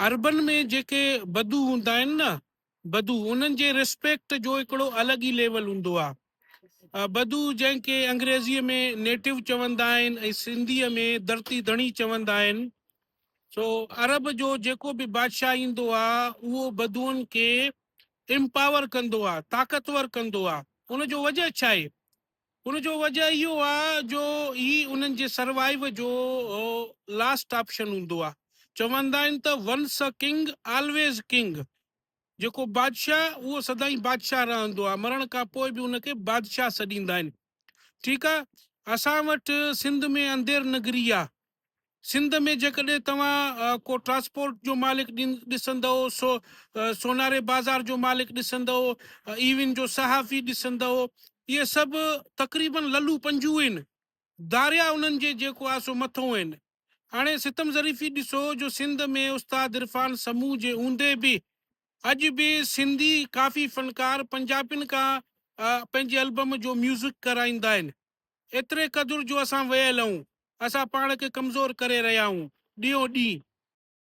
عربن ۾ جيڪي بدو هوندا آهن نه بدو انهن جي ريسپيڪٽ جو هڪڙو الڳ ئي ليول هوندو آ. بدو جنهن کي انگريزيء ۾ نيٽو چوندا آهن ۽ سنڌيء ۾ ڌرتي ڌڻي چوندا آهن. سو عرب جو جيڪو به بادشاهه ايندو آ اهو بدوئن کي امپاور ڪندو آ، طاقتور ڪندو آ. ان جو وجه ڇا آهي؟ ان جو وجه اهو آ جو هي انهن جي سروائيو جو لاسٽ آپشن هوندو آ. چوندا آهن ته once a king always king جيڪو بادشاهه اهو سدائين بادشاهه رهندو آ مرڻ کان پوء به ان کي بادشاهه سڏيندا آهن. ٺيڪ آ اسان وٽ سنڌ ۾ انڌير نگري آ. سنڌ ۾ جيڪڏهن توهان ڪو ٽرانسپورٽ جو مالڪ ڏسندؤ، سو سوناري بازار جو مالڪ ڏسندؤ، ايون جو صحافي ڏسندؤ، اهي سڀ تقريبن للو پنجو آهن. ڌاريا انهن جي جيڪو آهي سو مٿو آهن. هاڻي ستم ظريفي ڏسو جو سنڌ ۾ استاد عرفان سمون جي هوندي به اڄ به سنڌي ڪافي فنڪار پنجابين کان پنهنجي البم جو ميوزڪ ڪرائيندا آهن. ايتري قدر جو اسان ويل آهيون، اسان پاڻ کي ڪمزور ڪري رهيا آهيون ڏينهون ڏينهن.